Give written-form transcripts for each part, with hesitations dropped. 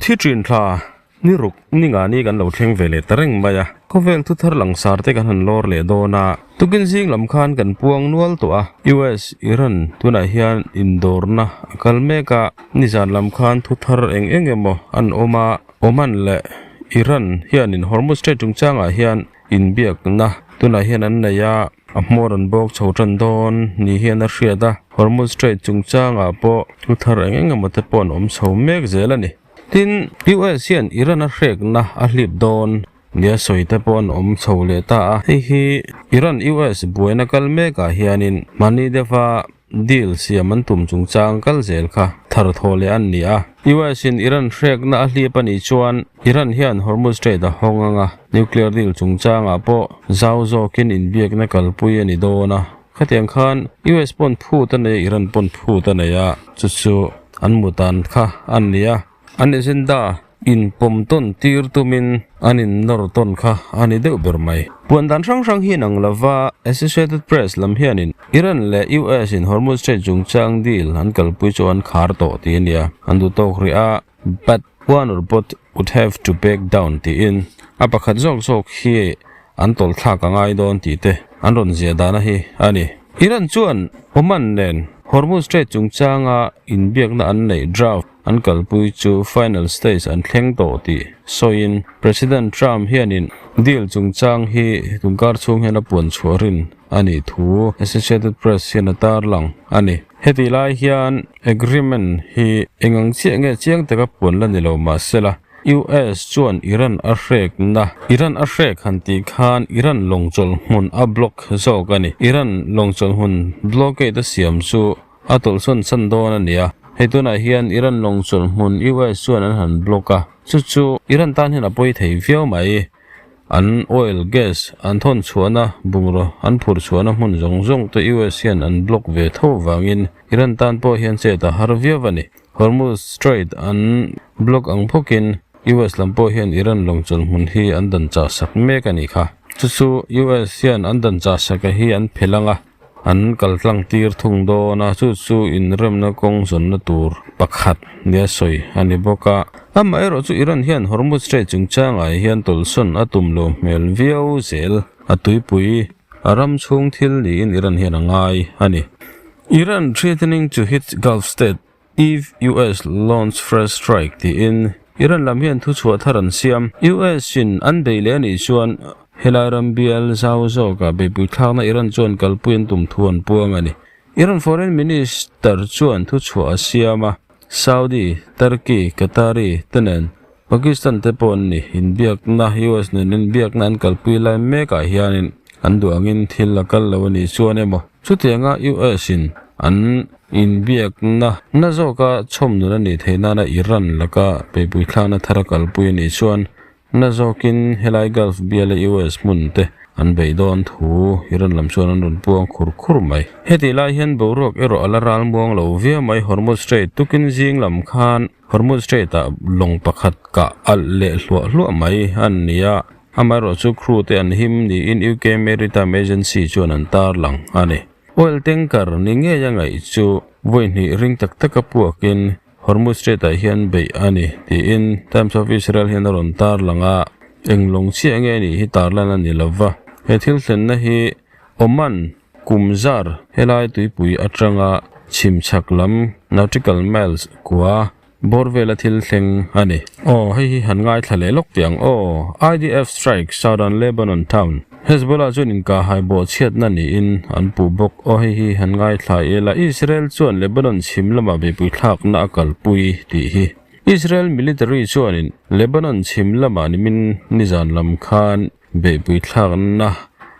Thi thin thla ni ruk ni nga ni kan lo thleng ve leh ta reng mai a, khawvel thu thar langsar te kan han lawr leh dawn a, tukin zing lam khan kan puang nual tawh a, US Iran tunah hian indawrna a kal mek a, nizan lam khan thu thar eng eng emaw an awm a, Oman leh Iran hianin Hormuz Strait chungchangah hian inbiakna tunah hian an nei a, a hmawr an bawk chho tan dawn ni hian a hriat a, Hormuz Strait chungchangah pawh thu thar eng eng emaw te pawh an awm chho mek zel a ni. Tin, US hian Iran a hrekna a hlip dawn nia sawi te pawh an awm chho leh ta a, hei hi Iran-US buaina kal mekah hianin mahni deuha Deal siam an tum chungchang kal zel kha thar thaw leh an ni a. US in Iran hrekna a hlip a nih chuan Iran hian Hormuz Strait a hawng ang a, nuclear deal chungchangah pawh zau zawkin inbiakna kalpui a ni dawn a. Khatiang khan US pawn phut a nei a, Iran pawn phut a nei a, chu chu an mutan kha a ni a. An agenda inpawm tawn tir tumin an innawr tawn kha a ni deuh ber mai. Puan dan hrang hrang hi inang lova Associated Press lam hianin Iran leh US in Hormuz Strait chungchang deal an kalpui chu an khar tawh tih a nia. An duh tawk rih a, but one or both would have to back down tiin a pakhat zawk zawk hi an tawlhthlak a ngai dawn tih te an rawn ziah dahna hi a ni. Iran chuan Oman nen Hormuz Strait chungchanga inbiakna an neih draft An kalpui chu final stage an thleng tawh tih sawiin President Trump hianin deal chungchang hi tunkar chhung hian a puan chhuah rin a nih thu Associated Press hian a tarlang a ni. Hetih lai hian agreement hi eng ang chiah nge chiang taka puan la ni lo mahsela US chuan Iran a hrekna Iran a hrek han tih khan Iran lawngchawlh hmun a block zawk a ni. Iran lawngchawlh hmun blockade a siam chu A tawlhsawn chhan dawn a ni a, hei tunah hian Iran lawng chawlh hmun US chuan an han block a, chu chu Iran tan hian a pawi thei viau mai. An oil, gas an thawn chhuahna bungraw an phurh chhuahna hmun zawng zawng te US hian an block ve tho vangin Iran tan pawh hian chet a har viau a ni. Hormuz Strait an block ang phawkin US lam pawh hian Iran lawng chawlh hmun hi an dan chah sak mek a nih kha. Chu chu US hian an dan chah sak a hi an phelh ang a. An kal tlang tir thung dawn a, chu chu inremna kawng zawnna tur pakhat nia sawi a ni bawk a. Amaherawh chu Iran hian Hormuz Strait chungchangah hian tawlhsawn a tum lo hmel viau zel a tuipui a ram chhung thil niin Iran hian a ngai a ni. Iran threatening to hit Gulf state If US launch fresh strike tiin Iran lam hian thuchhuah thar an siam. US in an bei leh a nih chuan helai ram bial zau zawkah beipui thlakna Iran chuan kalpui an tum thu an puang a ni. Iran Foreign Minister chuan thuchhuah a siam a, Saudi, Turkey, Qatari te nen Pakistan te pawh an ni. Inbiakna US nen inbiakna an kalpui lai mekah hianin an duh angin thil a kal lo a nih chuan emaw chutianga US in an Inbiakna na zawka chhawm nun a nih theih nana Iran laka beihpui thlakna thar a kalpui a nih chuan na zawkin helai Gulf biala US hmun te an beih dawn thu Iran lam chuan an rawn puang khur khur mai. Hetih lai hian boruak erawh a la ral muang lo viau mai Hormuz Strait tukin zing lam khan Hormuz Strait ah lawng pakhat kah alh leh hluah hluah mai an ni a, amaherawh chu crew te an him niin UK Maritime Agency chuan an tarlang a ni. Oil tanker ni ngei a ngaih chu vawi hnih ring tak taka puakin Hormuz Strait-ah hian beih a ni tiin Times of Israel hian a rawn tarlang a, eng lawng chiah nge nih hi tarlan a ni lova. He thil thlenna hi Oman kum zar helai tuipui atanga chhim chhak lam nautical miles kua Bawr vela thil thleng a ni. Aw, hei hi han ngaithla leh lawk tih ang aw. IDF strike southern Lebanon town. Hezbollah chuan inkahhai bawhchhiatna niin an puh bawk. Aw, hei hi han ngaithla ila Israel chuan Lebanon chhim lamah beihpui thlakna a kalpui tih hi. Israel military chuanin Lebanon chhim lamah nimin nizan lam khan beihpui thlakna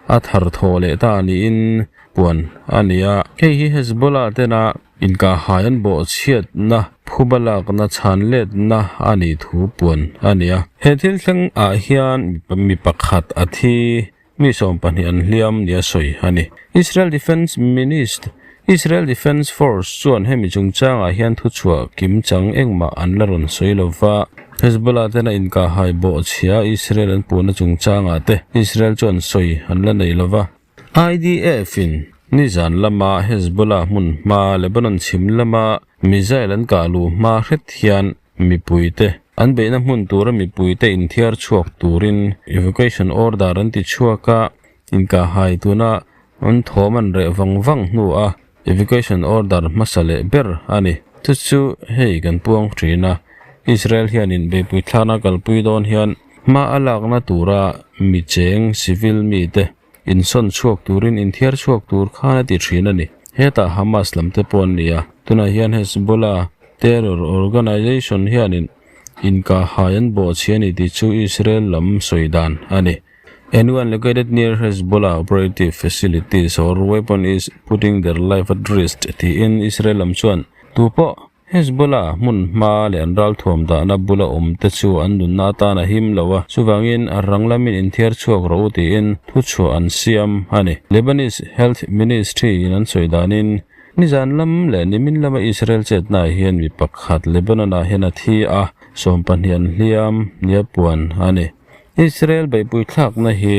a thar thaw leh ta niin puan a ni a. Hei hi Hezbollah tena Inkahhai an bawhchhiatna, phuba lakna, chhanletna a nih thu puan a ni a. He thil thleng ah hian mi pakhat a thi, mi 20 an hliam nia sawi a ni. Israel Defence Minist Israel Defence Force chuan hemi chungchangah hian thuchhuah kim chang engmah an la rawn sawi lo va. Hezbollah tena inkahhai bawhchhia Israel an puhna chungchangah te Israel chuan sawi an la nei lo va. IDF-in nizan lama Hezbollah hmun hma Lebanon chhim lama missile an kah luh hma hret hian mipuite An beihna hmun tura mipuite inthiar chhuak turin evacuation order an ti chhuak a, inkahhai tuna an thawm an reh vang vang hnuah evacuation order hmasa leh ber a ni. Chu chu hei kan puang thin a, Israel hianin beihpui thlakna kalpui dawn hian hma a lakna tura mi cheng civil mite insawn chhuak turin inthiar chhuak tur khan a ti thin a ni. Hetah Hamas lam te pawh an ni a, tunah hian Hezbollah terror organization hianin inkahhai an bawhchhi a ni tih chu Israel lam sawi dan a ni. Anyone located near Hezbollah operative facilities or weapon is putting their life at risk tiin Israel lam chuan tupawh Hezbollah hmun hma leh an ralthuam dahna bula awm te chu an nunna atan a him lo a, chuvangin a rang lamin inthiar chhuak rawh u tiin thuchhuah an siam a ni. Lebanese Health Ministry in an sawi danin nizan lam leh nimin lama Israel chetnaah hian mi pakhat Lebanon-ah hian a thi a, 12 an hliam nia puan a ni. Israel beihpui thlakna hi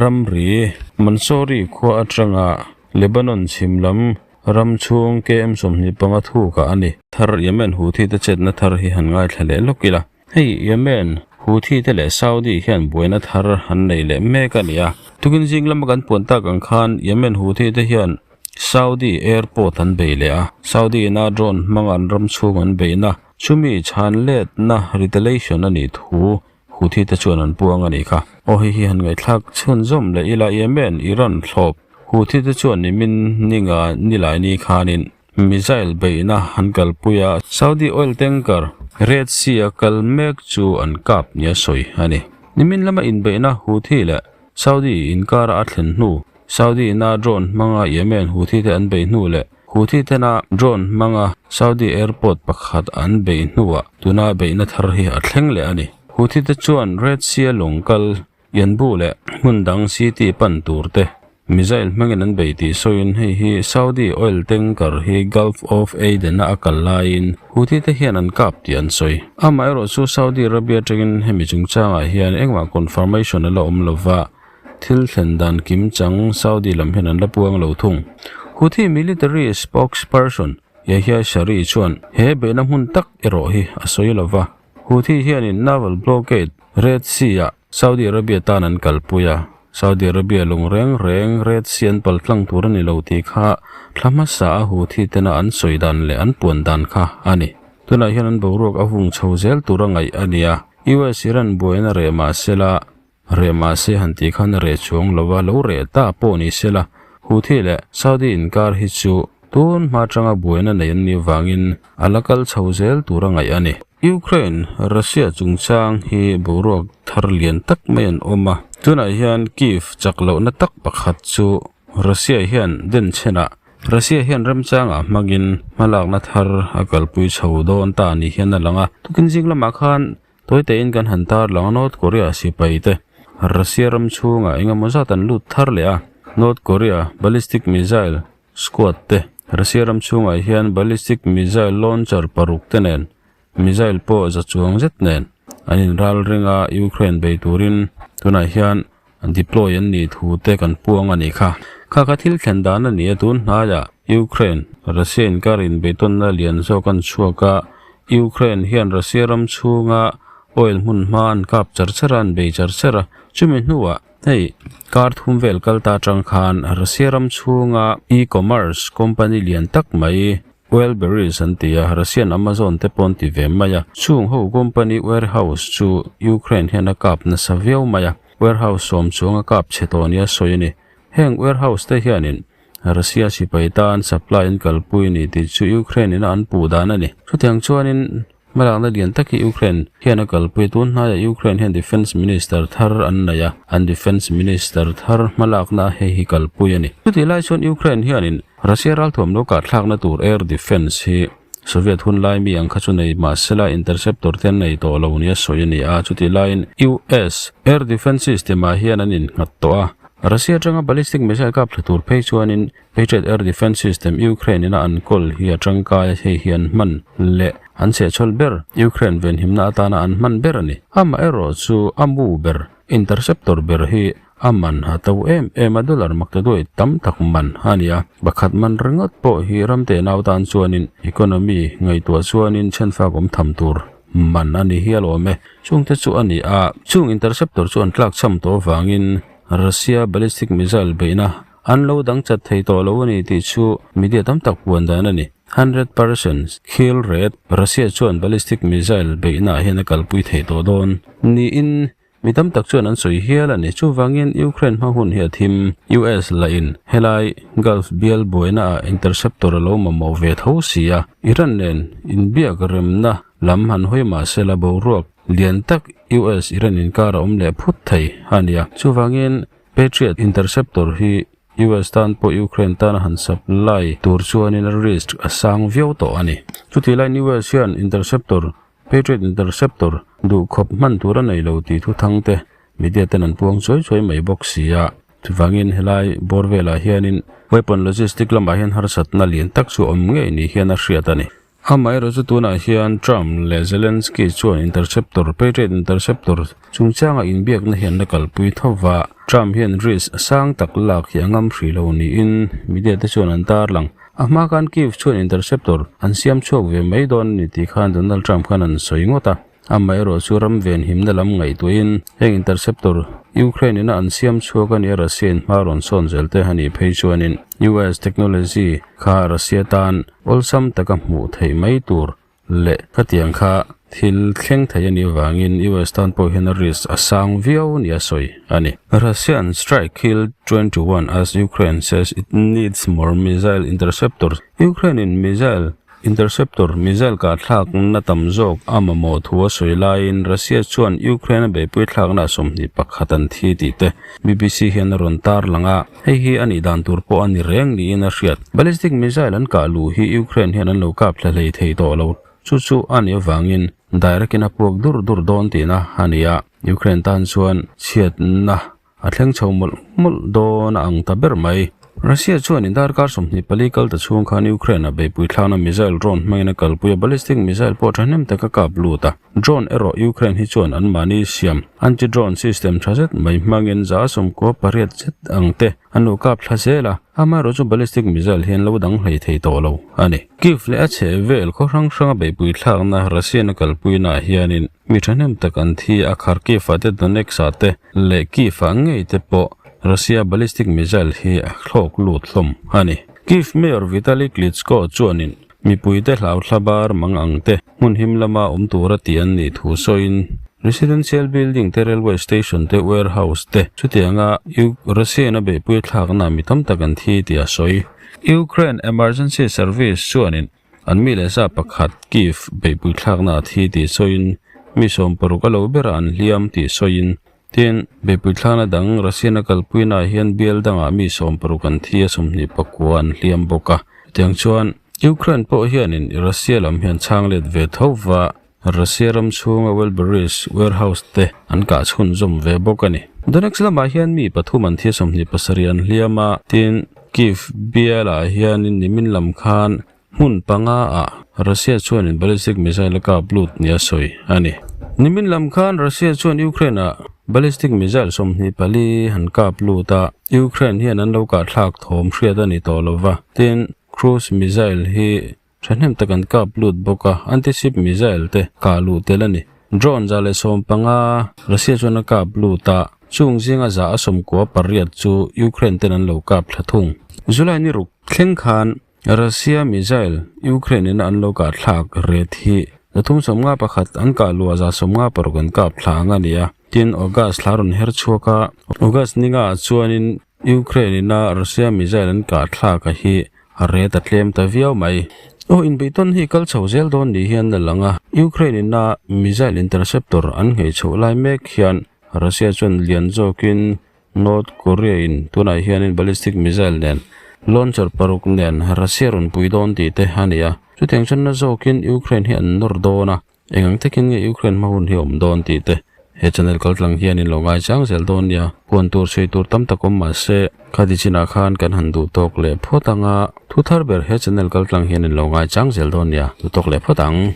ramri Mansouri khua atanga Lebanon chhim lam Ram chhung KM 25 thukah a ni. Thar Yemen Houthi te chetna thar hi han ngaithla leh lawk ila. Hei Yemen Houthi te leh Saudi hian buaina thar an nei leh mek a ni a. Tukin zing lama kan puan tak ang khan Yemen Houthi te hian Saudi airport an bei leh a. Saudi ina drone hmanga an ram chhung an beihna chumi chhan letna retaliation a nih thu Houthi te chuan an puang a nih kha. Aw hei hi han ngaihthlak chhunzawm leh ila Yemen, Iran thlawp Houthi te chuan nimin ninga nilai ni khanin missile beihna an kalpui a, Saudi oil tanker Red Sea a kal mek chu an kap nia sawi a ni. Nimin lama inbeihna Houthi leh Saudi inkara a thlen hnu, Saudi ina drone hmanga Yemen Houthi te an beih hnu leh Houthi tena drone hmanga Saudi airport pakhat an beih hnuah tuna beihna thar hi a thleng leh a ni. Houthi te chuan Red Sea lawng kal Yanbu leh hmun dang city pan tur te missile hmangin an bei tih sawiin hei hi Saudi oil tanker hi Gulf of Aden a a kal laiin Houthi te hian an kap tih an sawi. Amaherawhchu Saudi Arabia atangin hemi chungchangah hian engmah confirmation a la awm lova, Thil thlen dan kim chang Saudi lam hian an la puang lo thung. Houthi military spokesperson Yahya Sari chuan he beihna hmun tak erawh hi a sawi lo va. Houthi hianin naval blockade Red Sea-ah Saudi Arabia tan an kalpui a, Saudi Arabia lung reng reng Red Sea an paltlang tur a ni lo tih kha thla hmasa a Houthi tena an sawi dan leh an puan dan kha a ni. Tunah hian an boruak a vung chho zel tur a ngaih a ni a, US-Iran buaina reh mah sela Reh mahse han tih khan a reh chuang lo a, lo reh ta pawh ni se la, Houthi leh Saudi inkar hi chu tun hma atanga buaina nei an nih vangin a la kal chho zel tur a ngaih a ni. Ukraine, Russia chungchang hi boruak thar lian tak mai an awm a, tunah hian Kyiv chak lohna tak pakhat chu Russia hian denchhenah Russia hian remchangah hmangin hmalakna thar a kalpui chho dawn ta ni hian a lang a, tukin zing lamah khan Tawitein kan han tar lang a, North Korea sipai te Russia ram chhungah eng emaw zat an lut thar leh a, North Korea ballistic missile squad te Russia ram chhungah hian ballistic missile launcher paruk te nen missile pawh za chuang zet nen an inral ring a, Ukraine bei turin tunah hian deploy an nih thu te kan puang a nih kha. Kha kha thil thlen dan a ni a, tun hnaiah Ukraine, Russia inkar inbeihtawnna lian zawk an chhuak a, Ukraine hian Russia ram chhunga oil hmun hma an kap char char a, an bei char char a, chumi hnuah hei kar thum vel kal ta atang khan Russia ram chhunga e-commerce company lian tak mai Wildberries an ti a, Russian Amazon te pawh an ti ve mai a, chung ho company warehouse chu Ukraine hian a kap nasa viau mai a, warehouse sawm chuang a kap chhe tawh nia sawi a ni. Heng warehouse te hianin Russia sipai tan supply an kalpui a ni tih chu Ukraine in a an puh dan a ni. Chutiang chuanin hmalakna lian tak hi Ukraine hian a kalpui. Tun hnaiah Ukraine hian Defence Minister thar an nei a, an Defence Minister thar hmalakna hei hi kalpui a ni. Chutih lai chuan Ukraine hianin Russia ralthuam lo kahthlakna tur air defence hi Soviet hun lai mi ang kha chu nei mahsela interceptor te an nei tawh lo nia sawi a ni a, chutih laiin US air defence system ah hian an innghat tawh a. Russia atanga ballistic missile kap thla tur phei chuanin Patriot air defence system Ukraine ina an kawl hi a tangkai a, hei hi an hman leh an chhehchhawl ber Ukraine venhimna atana an hman ber a ni. Amaherawhchu a mu ber interceptor ber hi A man a to em em a, dollar maktaduai tam tak man a ni a, pakhat man ringawt pawh hi ramte nau tan chuanin economy ngaihtuah chuanin chhenfak awm tham tur man a ni hial awm e. Chungte chu a ni a, chung interceptor chu an tlakchham tawh avangin Russia ballistic missile beihna an lo dang chat thei tawh lo a ni tih chu media tam tak puan dan a ni. 100% kill rate Russia chuan ballistic missile beihna ah hian a kalpui thei tawh dawn niin mi tam tak chuan an sawi hial a ni. Chuvangin Ukraine hma hun hi a thim. US lahin helai Gulf bial buaina ah interceptor a lo mamawh ve tho si a, Iran nen inbiak remna lam han hawi mah sela boruak lian tak US Iran inkar a awm leh phut thei a nia. Chuvangin Patriot interceptor hi US tan pawh Ukraine tana han supply tur chuanin a risk a sang viau tawh a ni. Chutih laiin US hian interceptor, Patriot interceptor, duh khawp hman tur a nei lo tih thu thang te media ten an puang chuai chuai mai bawk si a. Chuvangin helai bawr velah hianin weapon logistic lamah hian harsatna lian tak chu awm ngei ni hian a hriat a ni. Amaherawhchu tunah hian Trump leh Zelensky chuan interceptor, Patriot interceptor, chungchanga inbiakna hi an la kalpui tho va. Trump hian risk sang tak lak hi a ngam hrih lo niin media te chuan an tarlang. A hma khan Kyiv chuan interceptor an siam chhuak ve mai dawn a ni tih khan Donald Trump khan an sawi ngawt a. Amaherawhchu ram venhimna lam ngaihtuahin heng interceptor Ukraine ina an siam chhuak a nia Russia in hma rawn sawn zel te a nih phei chuanin US technology kha Russia tan awlsam taka hmuh theih mai tur leh khatiang kha thil thleng thei a nih avangin US tan pawh hian a risk a sang viau nia sawi a ni. Russian strike killed 21 as Ukraine says it needs more missile interceptors Ukraine in missile Interceptor missile kah thlakna tam zawk a mamawh thu a sawi laiin Russia chuan Ukraine a beihpui thlakna 21 an thi tih te BBC hian a rawn tar lang a, hei hi a nih dan tur pawh a ni reng niin a hriat. Ballistic missile an kah luh hi Ukraine hian an lo kap thla hlei thei tawh lo, chu chu a nih avangin direct in a puak dur dur dawn tihna a ni a, Ukraine tan chuan chhiatna A thleng chho mawlh mawlh dawn a ang ta ber mai. Russia chuan in darkar 24 kal ta chhung khan Ukraine a beihpui thlakna missile drone hmangin a kalpui a, ballistic missile pawh thahnem tak a kap lut a. Drone erawh Ukraine hi chuan anmahni siam anti-drone system tha zet mai hmangin 98 zet ang te an lo kap thla zel a, amaherawh chu ballistic missile hi an lo dang hlei thei tawh lo a ni. Kyiv leh a chhehvel khaw hrang hranga beihpui thlakna Russian a kalpuinaah hianin Mi thahnem tak an thi a, Kharkiv-ah te, Donetsk-ah te leh Kyiv-ah ngei te pawh Russia ballistic missile hi a thlawk lut hlawm a ni. Kyiv Mayor Vitali Klitschko chuanin mipuite hlau thla bar mang ang te hmun him lama awm tura tih an nih thu sawiin residential building te, railway station te, warehouse te chutianga Russia-in a beihpui thlakna mi tam tak an thi tih a sawi. Ukraine Emergency Service chuanin An mi leh sa pakhat Kyiv beihpui thlakna a thi tih sawiin mi 60 a lo berah an hliam tih sawiin tin beihpui thlakna dang Russian a kalpuinaah hian bial dangah mi 60 an thi a 29 an hliam bawk a. Chutiang chuan Ukraine pawh hianin Russia lam hian chhang let ve tho va, Russia ram chhunga Wildberries warehouse te an kah chhunzawm ve bawk a ni. Donetsk lamah hian mi pathum an thi a 27 an hliam a, tin Kyiv bialah hianin nimin lam khan hmun panga ah Russia chuanin ballistic missile a kap lut nia sawi a ni. Nimin lam khan Russia chuan Ukraine ah ballistic missile 24 han kap lut a, Ukraine hian an lo kah thlak thawm hriat a ni tawh lova, tin cruise missile hi Thahnem tak an kap lut bawk a, anti-ship missile te kah luh tel a ni. Drone 115 Russia chuan a kap lut a, chung zinga 98 chu Ukraine ten an lo kap thla thung. July ni ruk thleng khan Russia missile Ukraine in an lo kah thlak ret hi 351 an kah luh a 156 an kap thla ang a ni a, tin August thla rawn her chhuak a, August ninga ah chuanin Ukraine ina Russia missile an kah thlak a hi a ret a tlem ta viau mai. Aw inbeihtawn hi kal chho zel dawn ni hian a lang a, Ukraine ina missile interceptor an nghei chhoh lai mek hian Russia chuan lian zawkin North Korea in tunah hianin ballistic missile nen launcher paruk nen Russia rawn pui dawn tih te a ni a. Chutiang chuan na zawkin Ukraine hi an nawr dawn a. Eng ang takin nge Ukraine hma hun hi a awm dawn tih te he channel kal tlang hian in lo ngai chang zel dawn nia. Huan tur chhui tur tam tak awm mah se khati chinah khan kan han duh tawk leh phawt ang a, thu thar ber he channel kal tlang hian in lo ngai chang zel dawn nia, duh tawk leh phawt ang.